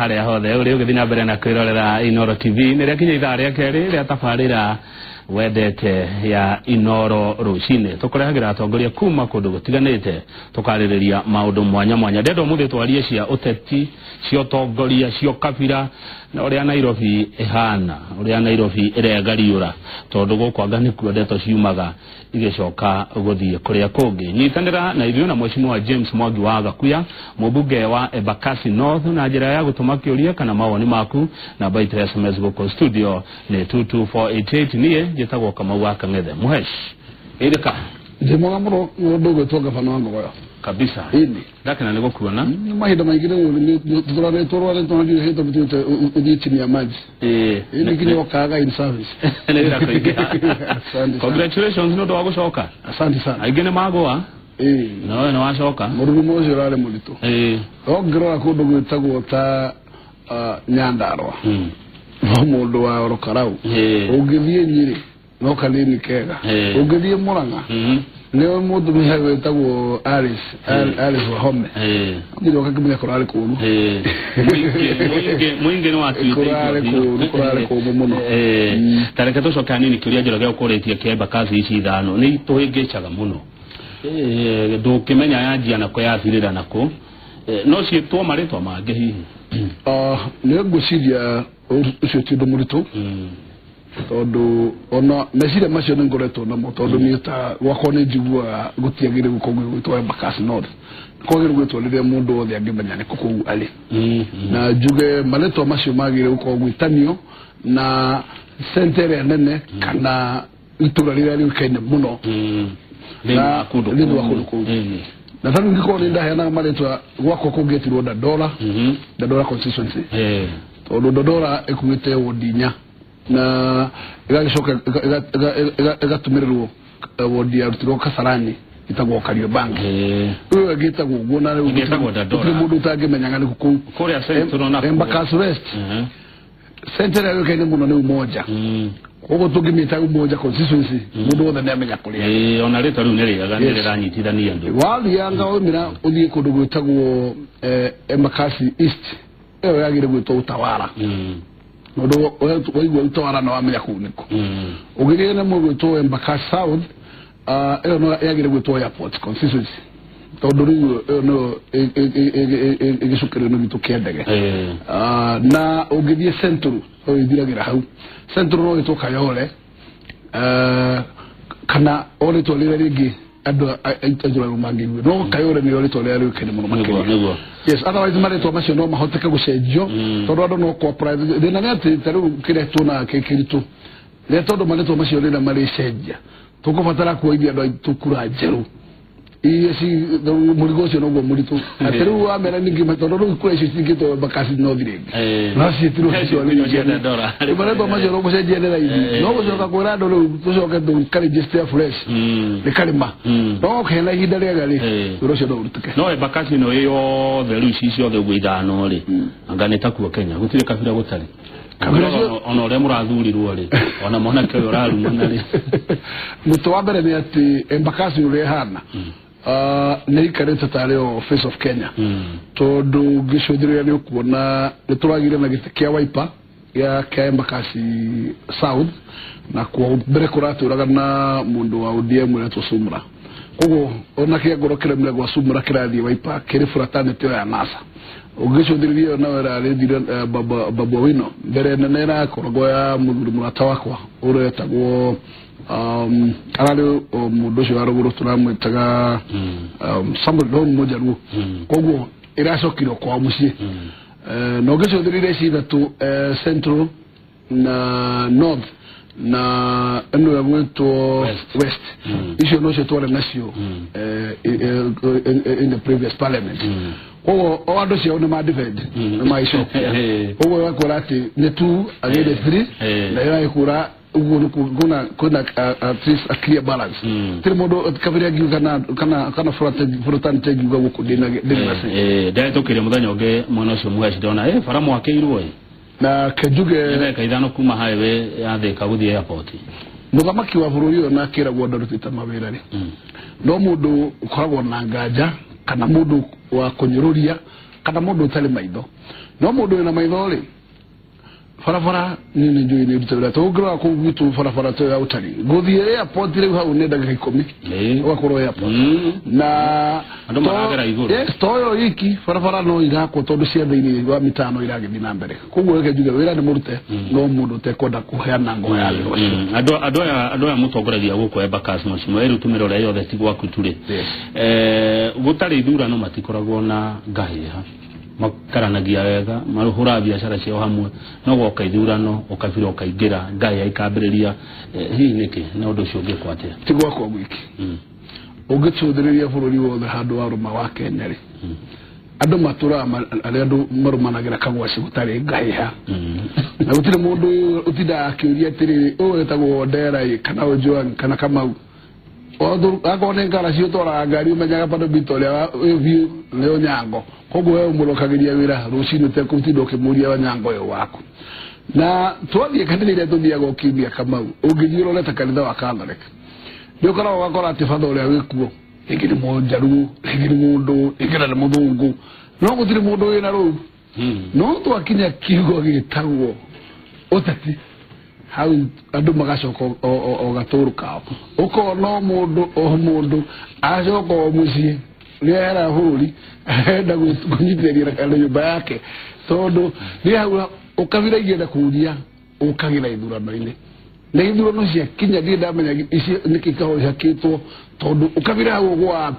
Harĩa hothe ũrĩ ũgĩthiĩ na mbere na kwĩrorera Inooro TV, nĩ rĩakinya ithaa rĩa kerĩ rĩa tabarĩra wendete ya Inooro Rũcinĩ. Tũkũrehagĩra atongoria kuma kũndũ gũtiganĩte, tũkarĩrĩria maũndũ mwanya mwanya. Ndĩrenda ũmũthĩ twarie cia ũteti, cia ũtongoria, cia ũkabira na ũrĩa Nairobi ĩhana, ũrĩa Nairobi ĩregariũra, tondũ gũkũ anga nĩkuo ndeto ciumaga igĩcoka gũthiĩ kũrĩa kũngĩ. Nyitanĩra na ithuĩ na Mheshimiwa James Mwangi wa Gakuya, mũmbunge wa Embakasi North, na njĩra ya gũtũma kĩũria kana mawoni maku. Namba itũ ya SMS gũkũ studio nĩ 22488. Niĩ njĩtagwo Kamau wa Kang'ethe. Mũhesh ĩrĩka? Ndĩ mwega mũno, mũndũ ũgwĩtwo gavana wa Ngogoyo. Kabisa. Ĩni. Ndakena nĩ gũkuona. Mahinda maingĩ tũraretwo na ndirĩ hĩndĩ tũthiĩte ũthiĩ chini ya maji. Ĩni, nginya ũkaga in service. Nĩ wĩra kũingĩha. Asante sana. Congratulations nĩ ũndũ wa gũcoka. Asante sana. Aingĩ nĩ magũa, no we nĩ wacoka. Mũrurumo ũcio ũrarĩ mũritũ. No ngĩrora kũndũ gwĩtagwo ta Nyandarũa, no mũndũ wa Orokarau. Ũngĩthiĩ Nyĩrĩ no kanini kega. Ũngĩthiĩ Mũrang'a nĩ mũtumia wĩtagwo Alice, Alice Wahome. Ndirĩ ũkakĩmenya kũrarĩ kũũru. Mũingĩ nĩ watuĩte. Kũrarĩ kũũru, kũrarĩ kũũmũ mũno. Ta reke tũcoke hanini kĩũria Njoroge ũkũrĩtie kĩa Embakasi ici ithano. Nĩ tũhĩngĩcaga mũno. Ndũkĩmenya yanjia nako yathirĩra nako. No ciĩtwo marĩtwa mangĩ hihi? Nĩ ngwĩciria ũcio ti ũndũ mũritũ, tondũ ona meciria macio nĩ ngoretwo namo, tondũ niĩ ta gwakwa nĩ njiguaga gũtiagĩrĩire gũkorwo gwĩtwo Embakasi North, kwagĩrĩire gwĩtwo rĩrĩa mũndũ wothe angĩmenya nĩkũ kũu arĩ. Na njuge marĩtwa macio magĩrĩire gũkorwo gwĩtanio na center ĩrĩa nene kana itũra rĩrĩa rĩũĩkaine mũno thĩinĩ wa kũndũ thĩinĩ wa kũndũ kũu. Na tarĩu ingĩkorwo nĩ ndaheanaga marĩtwa, gwakwa kũngĩetirwo Dandora, Dandora constituency, tondũ Dandora ĩkuĩte wodi inya na ĩgagĩcoka ĩgatũmĩrĩrwo wodi yarutirwo Kasarani ĩtagwo Kariobangi. Rĩu ĩngĩtagwo ũguo na rĩu Ĩngĩtagwo Dandora. gũtirĩ mũndũ ũtangĩmenyaga nĩ kũu. Kũrĩa Central na Embakasi West, center ĩrĩa yũĩkaine mũno nĩ Umoja. Koguo tũngĩmĩta Umoja constituency, mũndũ wothe nĩ amenya kũrĩa. Ona rĩtwa rĩu nĩ rĩega, nĩ rĩranyitithania andũ. Wathianga waumĩra ũthiĩ kũndũ gwĩtagwo Embakasi East, ĩyo yagĩrĩire gwĩtwo Utawala, ũndũ waigua Utawala na wamenya kũu nĩkũ. Ũngĩgĩa na mũndũ gwĩtwo Embakasi South, ĩyo no yagĩrĩire gwĩtwo Airport constituency, tondũ rĩu ĩyo nĩyo ĩgĩcũkĩrĩro gitũ kĩa ndege. Na ũngĩthiĩ Central, no ĩthiragĩra hau Central, no ĩtwo Kayole, kana o rĩtwa rĩrĩa rĩngĩ andũ a itũra rĩu mangĩigua, no Kayole nĩrĩo rĩtwa rĩrĩa rĩũĩkaine mũno nĩguo makĩria. Yes, otherwise marĩtwa macio no mahoteke gũcenjio, tondũ andũ no kũ-apply. Thĩna nĩ atĩ ta rĩu kĩrĩa tuonaga kĩ kĩritũ rĩrĩa, tondũ marĩtwa macio rĩrĩa marĩcenjia, tũkũbatara kuoithia andũ aitũ kura njerũ iria ci mũrigo ũcio noguo mũritũ, atĩ rĩu wamera ningĩ, tondũ rĩu kura icio cingĩtwo Embakasi North rĩngĩ, no ciĩtirwo Ciĩtirwo cia Dandora. Rĩu marĩtwa macio no gũcenjia nĩ raithi, no gũcoka kwĩra andũ rĩu tũcoke tũkaregister fresh nĩ karĩma, no hena ihinda rĩega rĩ, wĩra ũcio no ũrutĩke. No Embakasi ĩno ĩ yothe rĩu, ici ciothe ũguo ithano rĩ, anga nĩ takuo Kenya gũtirĩ kabira gũtarĩ. Kabira cio- Ona ũrĩa mũrathurirwo rĩ, ona mwanake ũyũ ũrarumana rĩ. Mũtĩ wa mbere nĩ atĩ Embakasi ũrĩa ĩhana, nĩ ikarĩte tarĩ o face of Kenya, tondũ ngĩcũthĩrĩria nĩ ũkuona nĩ tũragire na gĩtĩ kĩa Wiper gĩa kĩa Embakasi South, na kuo mbere kũratũraga na mũndũ wa ODM ũretwo Sumra. Koguo ona kĩa ngoro kĩremire gwa Sumra kĩrathiĩ Wiper, kĩrĩ fraternity ĩyo ya NASA. Ũngĩcũthĩrĩria ĩyo nayo ĩrarĩthire Babu Owino mbere nene, ĩrakoragwo ya mũthuri mũrata wakwa ũretagwo ararĩ o mũndũ ũcio wa rũgũrũ tũramwĩtaga somebody, no mũjaruo. Koguo ĩracokire kwao mũciĩ. Na ũngĩcũthĩrĩria ici ithatũ, Central na North na ĩno ĩgwĩtwo West. West, icio nocio twarĩ nacio in the previous parliament. Koguo o andũ ciao nĩ ma defend, nĩ maicokia. Koguo ĩgakora atĩ nĩ two against three, na ĩragĩkũra ũguo nĩ kwĩna at least a clear balance. Tirĩ mũndũ kabira angiuga kana fraternity angiuga gũkũ ndĩna say. Ndahĩtũkĩire mũthenya ũngĩ mwena ũcio Mũheci, ndona bara mwakĩirwo ĩ. Na kenjuge ndagĩka 5 kuma highway ya Thĩka gũthiĩ airport. Mũthamaki wa bũrũri ũyũ na akĩragwo ndarutĩte mawĩra rĩ, no mũndũ ũkoragwo na nganja kana mũndũ wa kũnyũrũria kana mũndũ ũtarĩ maitho. No mũndũ wĩna maitho rĩ, barabara nini njũĩ nĩ ndutagĩra tũngĩrora kũu gwitũ barabara to ya ũtari gũthiĩ airport rĩu hau nĩ ndagĩka 10 ũgakorwo airport na andũ maragera igũrũ. Yes, toyo iki barabara no irakwo tondũ cia thĩinĩ wa mitano iragĩthiĩ na mbere. Koguo reke njuge wĩra nĩ mũrute no mũndũ ũtekwenda kũheana ngo ya wĩra ũcio. Andũ aya mũtongoragia gũkũ Embakasi mheshimiwa ĩrĩ tũmĩrore yothe ti gwaku tu rĩ. Gũtarĩ ithurano matikoragwo na ngahĩha, makaranagia wega, mahũraga biacara ciao hamwe, no goka ithurano ũkabira ũkaingĩra ngahĩha ikambĩrĩria. Hihi nĩkĩ na ũndũ ũcio ũngĩkwo atĩa? Ti gwakwa gwiki. Ũngĩcũthĩrĩria bũrũri wothe handũ wa rũma wa Kenya rĩ, andũ matũraga arĩa andũ marũmanagĩra kagwaci gũtarĩ ngahĩha na gũtirĩ mũndũ ũtindaga akĩũria atĩrĩrĩ ũyũ wĩtagwo Wandera ĩ kana Ojwang kana Kamau. Akorwo nĩ ngara cio ũtwaraga ngari ũmenyaga bado bito ũrĩa wĩ biũ nĩ Onyango, koguo we ũmũrokagĩria wĩra rũcinĩ ũtekũtinda ũkĩmũria Onyango ũyũ waku. Na twathiĩ kanitha iria tũthiaga o kiumia Kamau, ũngĩthiĩ ũrore ta kanitha wa Catholic nĩ ũkoragwo ũgakora atĩ batha ũrĩa wĩkuo rĩngĩ nĩ mũnjaruo, rĩngĩ nĩ mũndũ, rĩngĩ na nĩ mũthũngũ, no gũtirĩ mũndũ wĩna rũu. No twakinya kiugo gĩtagwo ũteti hau andũ magacoka o gatũrũ kao, ũkona o mũndũ o mũndũ acoka o mũciĩ rĩera bũrũri arenda kũnyitĩrĩria na nyũmba yake, tondũ nĩ hau ũkabira ingĩenda kũria ũkagĩra ithurano-inĩ na ithurano ciakinya ndirĩ ndamenya icio nĩkĩ kĩhakĩtwo tondũ ũkabira hau ũgũaga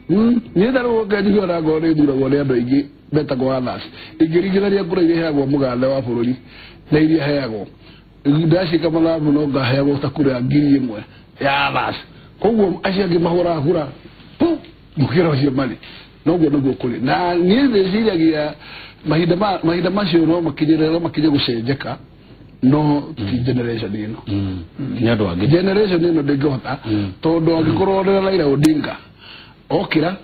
niĩ ndarĩ ngenjigua na ngoro nĩ ithuragwo nĩ andũ aingĩ metagwo others. Ingĩringithania kura iria iheagwo mũgathe wa bũrũri na iria heagwo ndacika mathabu no ngaheagwo ta kura 1000 ya others, koguo acio angĩ mahũraga kura pu mũkĩra ũcio marĩ noguo nĩguo kũrĩ. Na niĩ ndĩciragia mahinda macio no makinyĩre no makinye gũcenjeka, no ti generation ĩno. Nĩ andũ angĩ generation ĩno ndĩngĩhota tondũ angĩkorwo nĩ Raila Odinga okĩra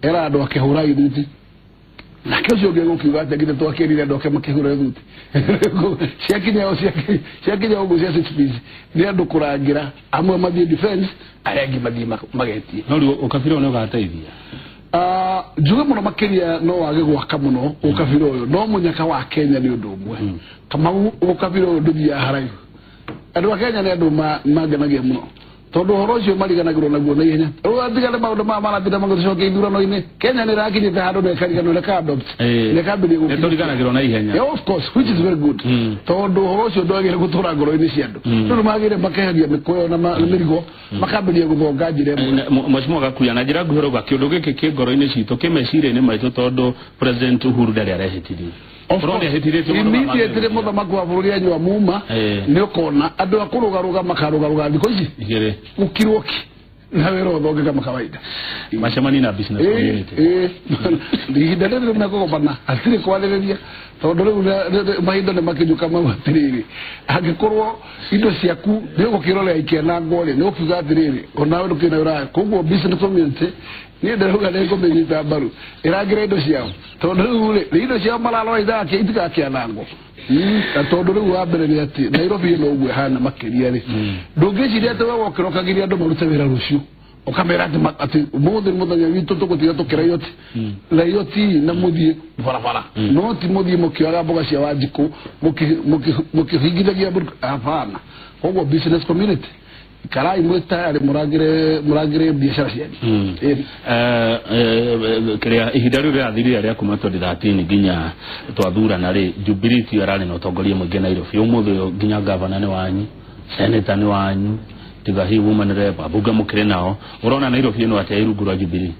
era andũ akĩhũra ithuti nake ũcio ũngĩ gũkiuga atĩ githĩ twakĩrire andũ ake makĩhũra ithuti ciakinya ũguo cia 6 piece nĩ andũ kũrangĩra amwe mathiĩ defense arĩa angĩ mathiĩ magetie. No rĩu ũkabira ũyũ nĩ ũgateithia? Njuge mũno makĩria no wage gwaka mũno ũkabira ũyũ, no mũnyaka wa Kenya nĩ ũndũ ũmwe. Kamau ũkabira ũyũ ndũthiaga haraihu. Andũ a Kenya nĩ andũ mangenagia mũno tondũ ũhoro ũcio mariganagĩrwo naguo na ihenya. Rĩu atigane maũndũ maya maratinda magĩtũcokia ithurano-inĩ, Kenya nĩ ĩrakinyĩte handũ na ĩkariganĩrwo na ĩka-adopt na ĩkambĩrĩria gũkinya. Nĩtũriganagĩrwo na ihenya. Yeah, of course, which is very good. Tondũ ũhoro ũcio ndwagĩrĩire gũtũra ngoro-inĩ cia andũ. Rĩu nĩmagĩrĩire makeheria mĩkũyũ na mĩrigo makambĩrĩria gũthonga njĩra ĩmwe. Mheshimiwa Gakuya, na njĩra nguhĩ ũrauga kĩũndũ gĩkĩ kĩ ngoro-inĩ citũ kĩ meciria-inĩ maitũ tondũ President Uhuru ndarĩ arehĩtithia. Immediately mũthamaki wa bũrũri anyua muma nĩ ũkona andũ a kũrũgarũga makarũgarũga thikũ ici igĩrĩ gũkirwo ki na wĩra ũthonge kama kawaida. Macemani na business community. Ihinda rĩrĩ mekũgomana hatirĩ kwarĩrĩria tondũ rĩu mahinda nĩ makinyũka mau atĩrĩrĩ angĩkorwo indo ciaku nĩ ũgũkĩrorera ikĩanangwo rĩ nĩ ũkiuga atĩrĩrĩ onawe ndũkĩna wĩra. Koguo business community niĩ ndĩrauga nĩ ngũmĩnyita mbaru ĩrangĩra indo ciao tondũ rĩu rĩ indo ciao mararora itigakĩanangwo. Na tondũ rĩu wa mbere nĩ atĩ Nairobi ĩno ũguo ĩhana makĩria rĩ ndũngĩciria atĩ we wokĩrokagĩria andũ marute wĩra rũciũ ũkamera atĩ ũmũthĩ nĩ mũthenya witũ tũgũtiga tũkĩra riot na mũthiĩ barabara no ti mũthiĩ mũkĩoyaga mboga cia Wanjikũ mũkĩhingithagia hapana. Koguo business community karai mwĩ tayarĩ mũrangĩre biacara cianyu. Kĩrĩa ihinda rĩu rĩrathirire rĩa kuma 2013 nginya twathurana rĩ, Jubilee tiyo ĩrarĩ na ũtongoria mũingĩ Nairobi. Ũmũthĩ ũyũ nginya gavana nĩ wanyu, senator nĩ wanyu, tiga hihi woman rep abunge mũkĩrĩ nao. Ũrona Nairobi ĩno atĩa ĩ rungu rwa Jubilee?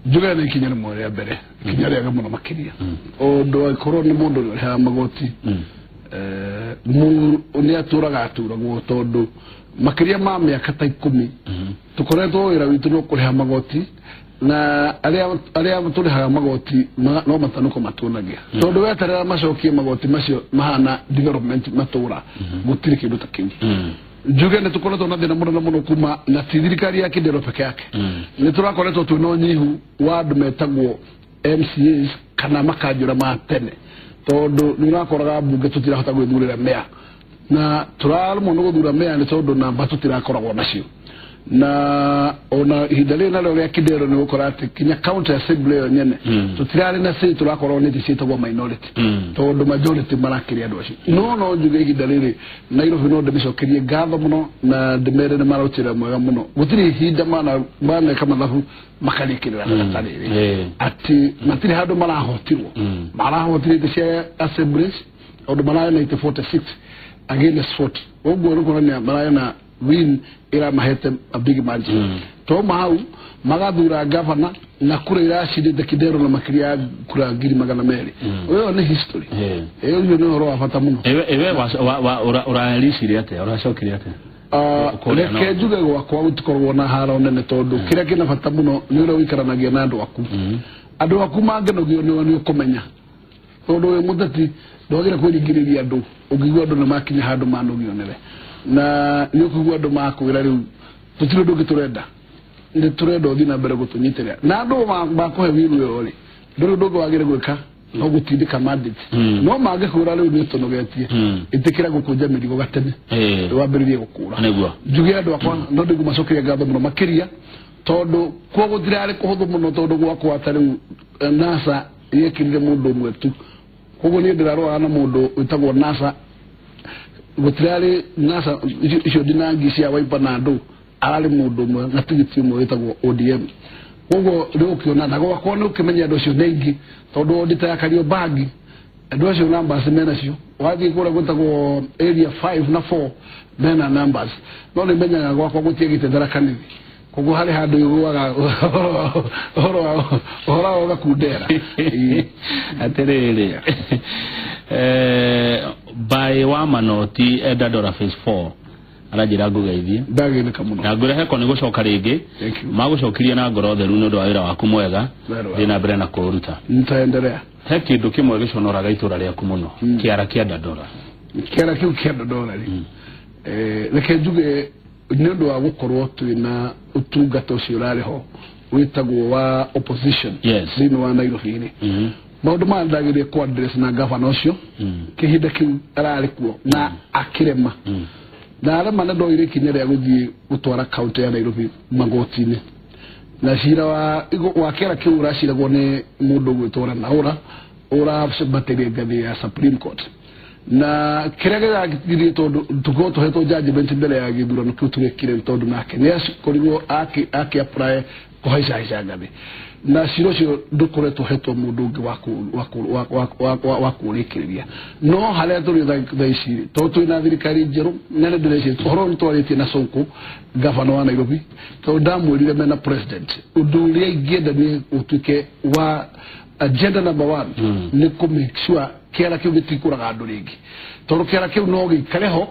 Njuge nĩ ikinya rĩmwe rĩa mbere, ikinya rĩega mũno makĩria ũndũ angĩkorwo nĩ mũndũ ũrĩa ũrĩhaga magoti nĩ atũraga aturagwo tondũ makĩria ma mĩaka ta 10 tũkoretwo wĩra witũ no kũrĩha magoti na arĩa tũrĩhaga magoti no matanuko matuonagia tondũ weterera macokie magoti macio mahana development matũra gũtirĩ kĩndũ ta kĩu. Njuge nĩ tũkoretwo na thĩna mũnene mũno kuma na ti thirikari ya Kĩndero peke yake nĩ tũrakoretwo twĩna ũnyihu wa andũ metagwo MCAs kana makanjũra ma tene tondũ nĩ ũrakoraga mbunge tũtirahota gwĩthurĩra mea na tũraremwo nĩ gũthura mea nĩ tondũ namba tũtirakoragwo nacio. Na ona ihinda rĩrĩ narĩo rĩa Kidero nĩ gũkora atĩ kinya county assembly ĩyo nyene tũtirarĩ na say, tũrakorwo nĩ ciĩtagwo minority tondũ majority marakĩrĩ andũ acio. No njuge ihinda rĩrĩ Nairobi no ndĩmĩcokerie ngatho mũno na ndĩmere nĩ marutĩra mwega mũno. Gũtirĩ ihinda maneka mathabu makarĩkĩrĩra ta rĩrĩ atĩ matirĩ handũ marahotirwo. Marahotire itĩ cia assemblies tondũ marayona itĩ 46 against 40, ũguo nĩ kuonania marayona win iramahete a big margin. To mahau magathura gavana na kura iracindĩte Kidero na makĩria ya kura 200,000. Ũyũ nĩ history. Ĩyo nĩ ũhoro wa bata mũno. Ewe ũraricirie atĩa, ũracokire atĩa? Reke njuge gwakwa gũtikoragwo na haro nene tondũ kĩrĩa kĩna bata mũno nĩ ũrĩa ũikaranagia na andũ aku. Andũ aku mangĩnogio nĩo nĩ ũkũmenya, tondũ wĩ mũteti ndwagĩrĩire kwĩringĩrĩria andũ ũngĩigua andũ nĩ makinya handũ manogio nĩwe, na nĩ ũkũigua andũ makwĩra rĩu tũtirĩ ũndũ ũngĩ tũrenda, nĩ tũrenda ũthiĩ na mbere gũtũnyitĩrĩra. Na andũ makũhe wiru ĩyo rĩ, ndũrĩ ũndũ ũngĩ wagĩrĩire gwĩka no gũtindĩka mandate. No mangĩkwĩra rĩu nĩ ũtũnogetie, ĩtĩkĩra gũkũnja mĩrigo gatene wambĩrĩrie gũkũra. Njuge andũ akwa no ndĩngũmacokeria ngatho mũno makĩria tondũ kuo gũtirarĩ kũhũthũ mũno, tondũ gwakwa ta rĩu NASA yekĩrire mũndũ ũmwe tu, koguo niĩ ndĩrarũaga na mũndũ wĩtagwo NASA. Gũtirarĩ NASA icio ndinangi cia Wiper na andũ, ararĩ mũndũ ũmwe na tigiti ũmwe wĩtagwo ODM. Koguo rĩu ũkĩona na gwakwa nĩ ũkĩmenya andũ acio nĩ aingĩ tondũ ndita ya Kariobangi andũ acio numbers menacio, wathiĩ kũrĩa gwĩtagwo area 5 na 4 mena numbers. No nĩ menyaga gwakwa gũtiagĩte Tharaka Nithi, koguo harĩ handũ iguaga ũhoro wa ũgakundera. Atĩrĩrĩ, by wa manoti enda Dandora phase 4 aranjĩra ngũgeithie. Ndagĩrĩka mũno na ngũrehe ko nĩ gũcoka rĩngĩ. Magũcokirie na ngoro theru nĩ ũndũ wa wĩra waku mwega, thiĩ na mbere na kũũruta. Nitaendelea. He kĩndũ kĩmwe gĩconoraga itũra rĩaku mũno, kĩara kĩa Dandora. Kĩara kĩu kĩa Dandora rĩ, reke njuge nĩ ũndũ wa gũkorwo twĩna ũtungata ũcio ũrarĩ ho wĩtagwo wa opposition thĩinĩ wa Nairobi rĩ, maũndũ maya ndagĩrĩire kũ address na gavana ũcio kĩhinda kĩu ararĩ kuo na akĩrema. Na arema nĩ ndoire ikinya rĩa gũthiĩ gũtwara kaunti ya Nairobi magoti-inĩ, na cira wa kĩara kĩu ũraciragwo nĩ mũndũ ũgwĩtwo Naura ũrabatĩrie ngathĩ ya Supreme Court. Na kĩrĩa gĩrathirie tondũ tũkorwo tũhetwo judgment mbere ya gĩthurano kĩu tũgĩkire, tondũ nake nĩ akorirwo akĩ apply kũhaicahaica ngathĩ, na cira ũcio ndũkoretwo ũhetwo mũndũ ũngĩ wa kũrĩkĩrĩria. No harĩa tũrĩ thaa ici tondũ twĩna thirikari njerũ, na nĩ ndĩreciria ũhoro nĩ twarĩtie na Sonko gavana wa Nairobi, tondũ ndamwĩrire mena president ũndũ ũrĩa ingĩenda nĩ ũtuĩke wa agenda number 1 nĩ kũ make sure kĩara kĩu gĩtikũraga andũ rĩngĩ, tondũ kĩara kĩu no gĩikare ho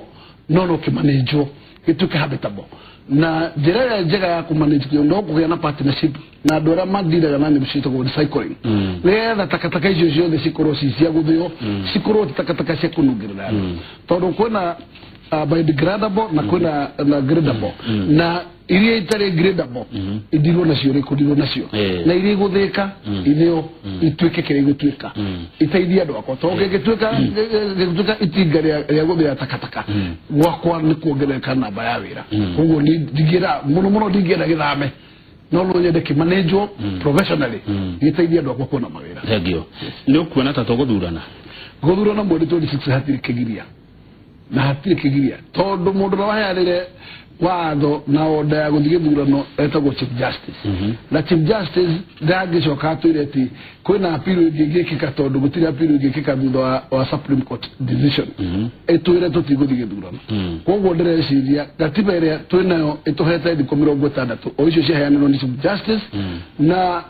no no kĩmanĩnjwo gĩtuĩke habitable. Na njĩra ĩrĩa njega ya kũmanage kĩo no kũgĩa na partnership na andũ arĩa mathiraga na nyamũ ciĩtagwo recycling, nĩgetha takataka icio ciothe cikorwo ci cia gũthĩo, cikorwo ti takataka cia kũnungĩrĩra andũ, tondũ kwĩna biodegradable na kwĩna na gradable, na iria itarĩ gradable ithirwo nacio rĩ kũndirwo nacio, na iria igũthĩka ithĩo ituĩke kĩrĩa igũtuĩka iteithie andũ akwa, tondũ gĩgĩtuĩka itinga rĩa gũthĩa takataka gwakwa nĩ kuongerereka namba ya wĩra. Koguo ndingĩenda mũno mũno, ndingĩenda gĩthame, no no nyende kĩmanĩnjwo professionally gĩteithie andũ akwa kuona mawĩra. Thengio. Nĩ ũkuona ta tũgũthurana? Gũthurana mweri 26 hatirĩ kĩgiria, na hatirĩ kĩgiria tondũ mũndũ ũrĩa waheanire watho na order ya gũthiĩ gĩthurano etagwo Chief Justice. Na Chief Justice ndangĩcoka atwĩre atĩ kwĩna appeal ĩngĩ ĩngĩkĩka, tondũ gũtirĩ appeal ĩngĩkĩka thutha wa Supreme Court decision ĩtwĩre tũtigũthiĩ gĩthurano. Koguo ndĩreciria gatiba ĩrĩa twĩnayo ĩtũhete thikũ 60 o icio ciaheanirwo nĩ Chief Justice, na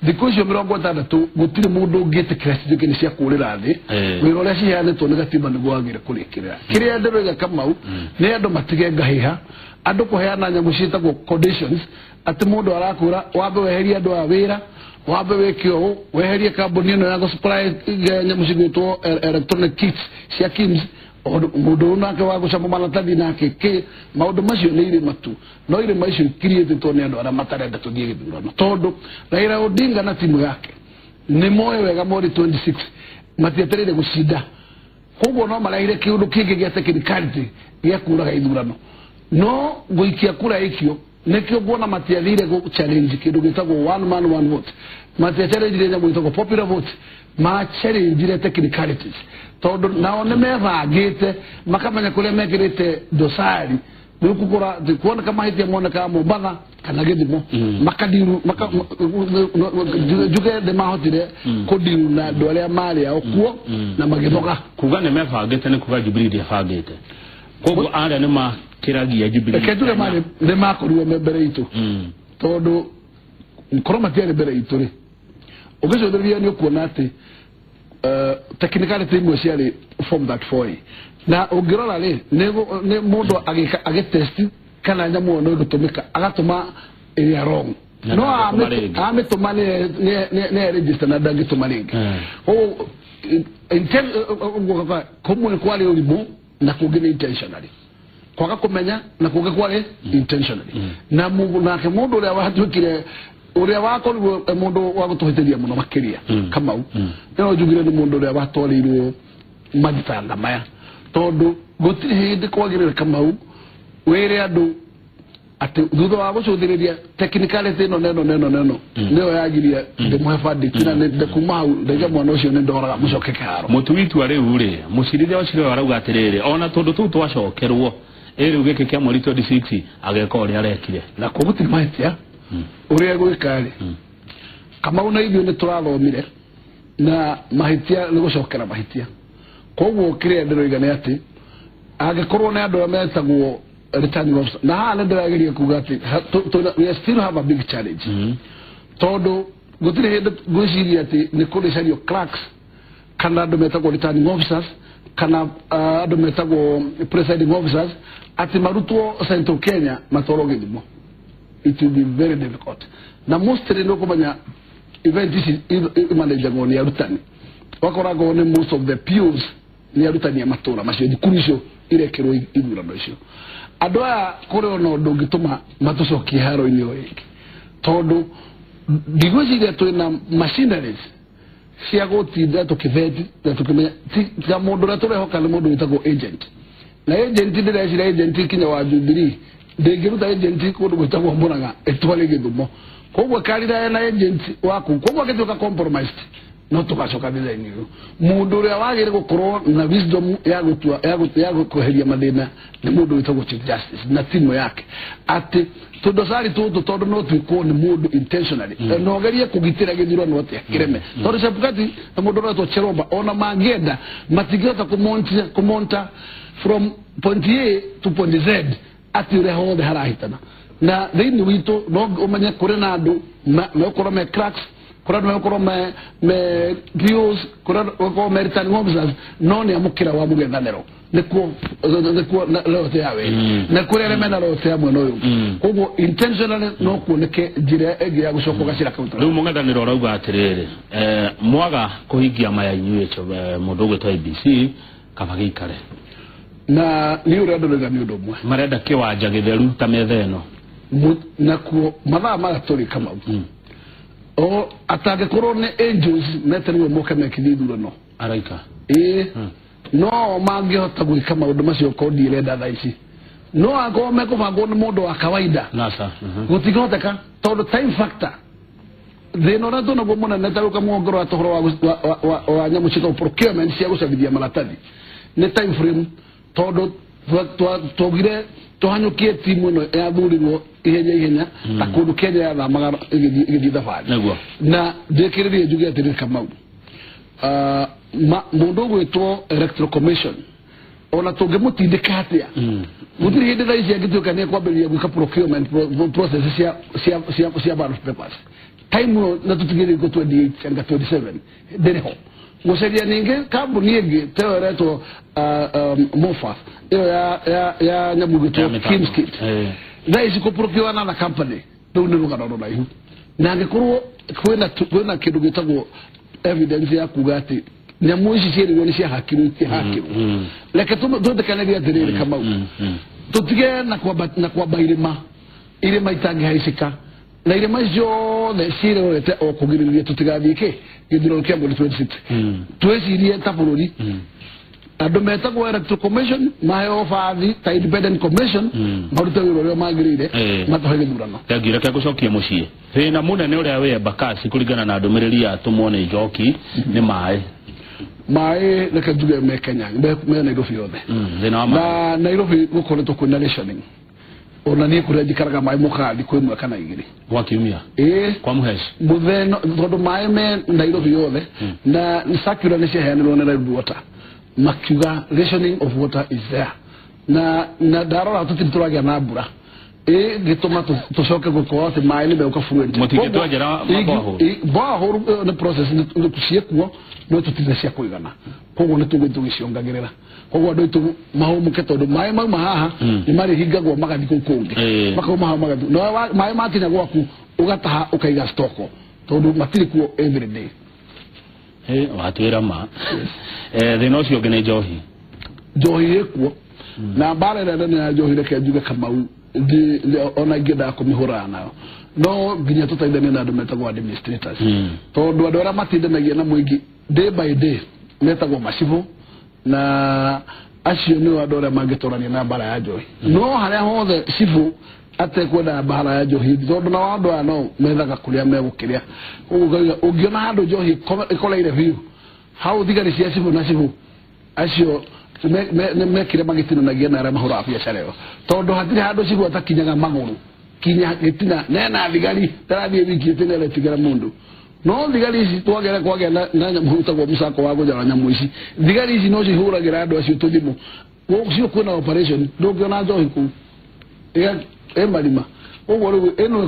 thikũ icio 60 gũtirĩ mũndũ ũngĩtĩkĩra cituĩke nĩ cia kũũrĩra thĩ. Wĩra ũrĩa ciheanĩtwo nĩ gatiba nĩguo wagĩrĩire kũrĩkĩrĩra. Kĩrĩa ndĩroiga Kamau nĩ andũ matige ngahĩha, andũ kũheana nyamũ ciĩtagwo conditions, atĩ mũndũ arakwĩra wambe weherie andũ a wĩra, wambe wĩke ũũ, weherie kambuni ĩno ya gũsupply nyamũ cigwĩtwo electronic kits cia KIMS, mũndũ ũyũ nake wa gũcama maratathi nake kĩ maũndũ macio nĩ irĩma tu, no irĩma icio ikiriĩtĩtwo nĩ andũ arĩa matarenda tũthiĩ gĩthurano, tondũ Raila Odinga na timu yake nĩ moĩ wega mweri 26 matietereire gũcinda, koguo no marehire kĩũndũ kĩngĩ gĩa technicality gĩa kũraga ithurano, no gũikia kura ikio Nĩkĩo nguona matiathire gũ challenge kĩndũ gĩtagwo one man one vote, matiachallenge nyamũ ĩtagwo popular vote, ma challenge technicalities, tondũ nao nĩ mebangĩte makamenya kũrĩa mekĩrĩte dosari. Rĩu kũgũra kuoneka mahĩtia monekaga Mombatha kana Gĩthumo, makadiru njuge nĩ mahotire kũdiru na andũ arĩa marĩ ao kuo na magĩthoga. Kuga nĩ mebangĩte nĩ kuga Jubilee ndĩebangĩte, koguo arĩa nĩ makĩragia Jubilee. Reke njuge marĩ nĩ makorirwo me mbere itũ, tondũ korwo matiarĩ mbere itũ rĩ, ũngĩcũthĩrĩria nĩ ũkuona atĩ technicality imwe ciarĩ form that 4A, na ũngĩrora rĩ, nĩ mũndũ agĩka agĩtest kana nyamũ ĩyo no ĩgũtũmĩka, agatũma ĩrĩa wrong, no amĩtũma nĩ register na ndangĩtũma rĩngĩ. Ũguo kũmwe kwarĩ ũrimũ na kũngĩ nĩ intentionally kwaga kũmenya, na kũngĩ kwarĩ intentionally. Na nake mũndũ ũrĩa watuĩkire ũrĩa wakorirwo mũndũ wa gũtũhĩtĩria mũno makĩria, Kamau, no njugire nĩ mũndũ ũrĩa watwarĩirwo mathitanga maya, tondũ gũtirĩ hĩndĩ kwagĩrĩire Kamau wĩre andũ atĩ thutha wa gũcũthĩrĩria technicality ĩno neno neno neno nĩyo yagiria ndĩmũhe verdict, na nĩ kuma hau ndaiga mwana ũcio nĩ ndoraga mũcoke kĩharo. Mũtui itua rĩu rĩ, mũcirithia wa cira ũyũ arauga atĩrĩrĩ, ona tũndũ tũu twacokerwo ĩ rĩu gĩkĩ kĩa mweri 26 ageka ũrĩa arekire. Na koguo gũtirĩ mahĩtia ũrĩa gwĩka rĩ, Kamau na ithuĩ nĩ tũrathomire na mahĩtia nĩ gũcokera mahĩtia. Koguo kĩrĩa ndĩroiga nĩ atĩ angĩkorwo nĩ andũ arĩa metagwo returning officer, na haha nĩ ndĩrageria kuga atĩ we still have a big challenge, tondũ gũtirĩ hĩndĩ ngwĩciria atĩ nĩ kũrĩcario clerks kana andũ metagwo returning officers kana andũ metagwo presiding officers atĩ marutwo Central Kenya matwarwo Gĩthumo. It will be very difficult, na mostly nĩ ũkũmenya event ici imanejagwo nĩ arutani, wakoragwo nĩ most of the POs nĩ arutani a matũra macio, thukuru icio irekĩrwo ithurano icio. Andũ aya kũrĩ ona ũndũ ũngĩtũma matũcokie haro-inĩ o rĩngĩ, tondũ ndigwĩciria twĩna machineries cia gũtinda tũkĩbeti na tũkĩmenya tiga mũndũ ũrĩa tũrehoka nĩ mũndũ wĩtagwo agent, na agent ndĩreciria agent kinya wa Jubilee ndĩngĩruta agent kũndũ gwĩtagwo Murang'a ĩtware Gĩthumo, koguo karira na agent waku, koguo agĩtuĩka compromised no tũgacoka thutha-inĩ ũyũ. Mũndũ ũrĩa wagĩrĩire gũkorwo na wisdom ya gũtua ya kweheria mathĩna nĩ mũndũ wĩtagwo Chief Justice na timu yake, atĩ tũndocari tũtũ tondũ no twĩkwo nĩ mũndũ intentionally na ũgerie kũgitĩra gĩthurano atĩa kĩreme, tondũ Chebukati na mũndũ ũretwo Cheromba ona mangĩenda matingĩhota kũmonta from point A to point Z atĩ ũrĩa hothe harahĩtana. Na thĩinĩ witũ no ũmenye kũrĩ na andũ megũkorwo me cracks, kũrĩ andũ megũkorwo me POs, kũrĩ andũ megũkorwo me returning officers, no nĩ amũkĩra wa mũng'ethanĩro nĩkuo loyalty ya wĩra na kũrĩ arĩa mena loyalty ya mwena ũyũ, koguo intentionally no kuoneke njĩra ĩngĩ ya gũcoka gacĩra kau. Rĩu mũng'ethanĩro ũrauga atĩrĩrĩ, mwaga kũhingia maya inyuĩ mũndũ ũgwĩtwo IEBC kaba gĩikare na nĩ ũrĩa ndĩroiga nĩ ũndũ ũmwe marenda kĩwanja gĩtheru ta metha ĩno nakuo mathaa maya tũrĩ Kamau, o atangĩkorwo nĩ angels metereirwo moke mekithie ithurano araika ĩĩ, no mangĩhota gwĩka maũndũ macio kondi ĩrenda thaa ici, no angĩkorwo mekũbangwo nĩ mũndũ wa kawaida NASA gũtingĩhoteka, tondũ time factor thĩna ũrĩa twĩnaguo mũnene ta rĩu kamũhonge wa tũhoro wa nyamũ ciĩtagwo procurement cia gũcabithia maratathi nĩ time frame, tondũ twaugire tũhanyũkie timu ĩno yathurirwo ihenya ihenya ta kũndũ Kenya yathamaga ĩgĩthiĩ thabarĩ. Na ndĩkĩrĩrie njuge atĩrĩrĩ Kamau, mũndũ ũgwĩtwo Electoral Commission ona tũngĩmũtindĩka atĩa gũtirĩ hĩndĩ thaa ici angĩtuĩka nĩ ekwambĩrĩria gwĩka procurement process cia ballot papers time ĩyo, na tũtigĩrĩre ko 28 anga 27 ndĩrĩ ho gũcaria ningĩ kambuni ĩngĩ ta ĩyo ĩretwo Mofa ĩyo ya nyamũ ĩgwĩtwo Kimskit, thaa ici kũprocure another company rĩu nĩ rũgano rũraihu, na angĩkorwo kwĩna kĩndũ gĩtagwo evidence ya kuga atĩ nyamũ ici ciĩrĩirwo nĩ ciahakirwo itihakirwo, reke twĩtĩkanĩrie atĩrĩrĩ Kamau, tũtige na kwamba irĩma irĩma itangĩhaicĩka, na irĩma ciothe ciĩrorete o kũgirĩrĩria tũtigathiĩ kĩ gĩthurano kĩa mweri 26. Twĩcirie ta bũrũri Andũ metagwo Electoral Commission maheo bathi ta independent commission marute wĩra ũrĩa magĩrĩire matũhe gĩthurano. Thengiũ, reke ngũcokie mũciĩ. Thĩna mũnene ũrĩa wĩ Embakasi kũringana na ndũmĩrĩri yatũmwo nĩ Njoki nĩ maĩ. Maĩ reke njuge me Kenya, me Nairobi yothe. Thĩna wa maĩ. Na Nairobi gũkoretwo kwĩna rationing. Ona niĩ kũrĩa njikaraga maĩ mokaga thikũ 1 kana 2 gwa kiumia. Ĩĩ. Kwa Mũheci. Mũtheno tondũ maĩ me Nairobi yothe na circular nĩ ciaheanirwo nĩ Nairobi Water makiuga rationing of water is there na ndarora tũtirĩ tũragĩa na mbura ĩgĩtũma tũcoke gũkorwo atĩ maĩ nĩ megũka fluent. Mũtingĩtwenjera maborehole? Borehole nĩ process ciĩkuo no tũtirĩ cia kũigana, koguo nĩ tũgũthiĩ tũgĩciongagĩrĩra, koguo andũ aitũ mahũmũke tondũ maĩ mauma haha nĩ marĩhingagwo magathiĩ kũu kũngĩ, makauma haha magathiĩ no maĩ makinya gwaku ũgataha ũkaiga stoko tondũ matirĩ kuo every day. Watwĩra ma. Thĩna ũcio ũngĩ nĩ njohi. Njohi ĩkuo na mbara ĩrĩa nene ya njohi reke njuge Kamau ona ingĩendaga kũmĩhũrana nayo no nginya tũteithanie na andũ metagwo administrators tondũ andũ arĩa matindanagia na mũingĩ day by day metagwo macibũ na acio nĩo andũ arĩa mangĩtũrania na mbara ya njohi. No harĩa hothe cibũ atekwenda mbara ya njohi tondũ nao andũ aya no methaga kũrĩa megũkĩrĩa, ũguo ũngĩona handũ njohi ĩkoreire biũ hau thigari cia cibũ na cibũ acio mekire magĩtinanagia na arĩa mahũraga biacara ĩyo tondũ hatirĩ handũ cibũ atakinyaga magũrũ kinya gĩtina nena thigari tarathiĩ wiki ĩtĩ nĩaretigĩra mũndũ. No thigari ici twagera kwagĩa na nyamũ ĩtagwo mũcako wa kũjara nyamũ ici, thigari ici no cihũragĩra andũ acio tũthimũ cio kwĩna operation ndũngĩona njohi kũu ĩ marima. Ũguo rĩu ĩno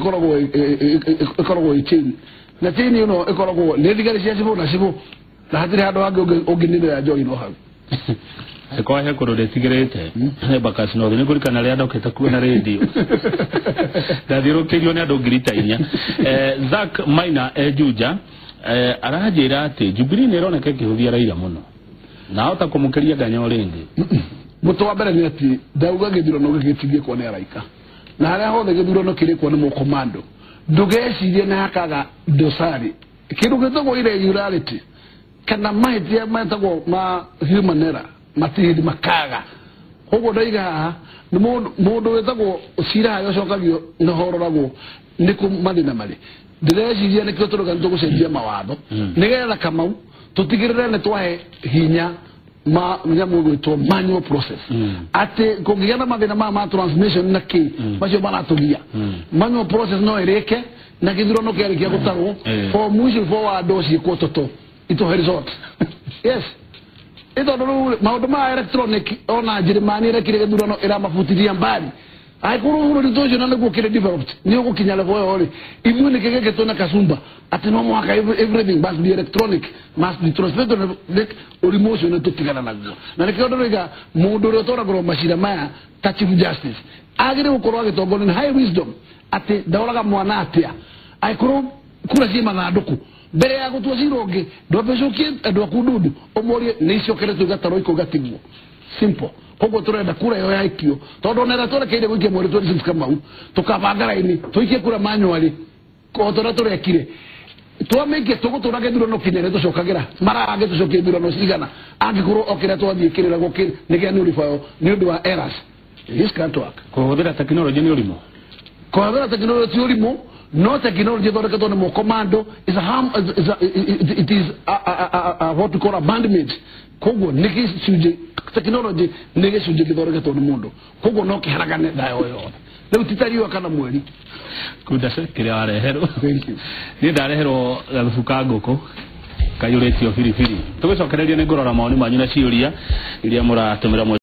ĩkoragwo ĩ chain na chain ĩno ĩkoragwo nĩ thigari cia cibũ na cibũ na hatirĩ handũ hangĩ ũngĩninĩra njohi no hau. Kwa he kũndũ ndĩtigĩrĩte Embakasi North nĩ ngũririkana rĩrĩa ndokĩte kuona rĩndiũ ndathiũrũkĩirio nĩ andũ 4,000. Zack Maina Juja aranjĩra atĩ Jubilee nĩ ĩroneka ĩkĩhũthia Raila mũno na ahota kũmũkĩria nganya o rĩngĩ. Mũtũ wa mbere nĩ atĩ ndauga gĩthurano gĩgĩtingĩkwo nĩ araika na harĩa hothe gĩthurano kĩrĩkwo nĩ mũkomando ndũgecirie nĩ hakaga dosari kĩndũ gĩtagwo irregularity kana mahĩtia metagwo ma human error matihĩndĩ makaga. Koguo ndaiga haha nĩ mũndũ wĩtagwo cira harĩa ũcokagio na hororagwo nĩ kũ mathĩna marĩ. Ndĩreciria nĩkĩo tũrauga nĩtũgũcenjia mawatho nĩgetha Kamau tũtigĩrĩre nĩ twahe hinya ma nyamũ ĩgwĩtwo manual process atĩ kũngĩgĩa na mathĩna maya ma transmission na kĩ macio maratũgia manual process no ĩrĩke na gĩthurano kĩarĩkia gũtarwo fomu icio forward ciĩkwo tũtũ itũhe result. Yes, ĩtondũ rĩu maũndũ ma electronic ona Njĩrĩmani ĩrekire gĩthurano ĩramabutithia mbali angĩkorwo bũrũri ta ũcio na nĩguo kĩrĩ developed nĩ ũgũkinya level ĩyo rĩ ithuĩ nĩkĩ gĩkĩtwo na kasumba atĩ no mũhaka everything must be electronic must be transmitted. Ũrimũ ũcio nĩ tũtigana naguo na nĩkĩo ndĩroiga mũndũ ũrĩa ũtoragũrwo macira maya ta Chief Justice agĩrĩirwo gũkorwo agĩtongorio nĩ high wisdom atĩ ndaũraga mwana atĩa angĩkorwo kura ciĩ mathandũkũ mbere ya gũtua cira ũngĩ ndwambe ũcokie andũ aku ndundu ũmorie nĩ icokeretwo igatarwo igatigwo simple. Koguo tũrenda kura ĩyo yaikio tondũ ona ĩrĩa twerekeire gũikia mweri 26 Kamau tũkabanga raini tũikie kura manually o ta ũrĩa tũrekire twamĩikia tũgũtũra gĩthurano kinya nĩ tũcokagĩra marangĩ tũcokie ithurano cigana angĩkorwo o kĩrĩa twathiĩ kĩrĩragwo nĩ kĩa nullify nĩ ũndũ wa errors. This can't work. Kũhũthĩra tekinoronjĩ nĩ ũrimũ. Kũhũthĩra tekinoronjĩ ti ũrimũ no technology ĩthondeketwo nĩ mũkomando is a harm, it is a what we call a bandmate. Koguo nĩ gĩcunjĩ technology nĩ gĩcunjĩ gĩthondeketwo nĩ mũndũ koguo no kĩharagane thayũ yothe rĩu ti ta riũa kana mweri. Kunda kĩrĩa wareherwo. Thank you. Niĩ ndareherwo gathubu ka ngũkũ kaiyũrĩtio biribiri. Tũgĩcokereria nĩ ngũrora mawoni manyu na ciũria iria mũratũmĩra.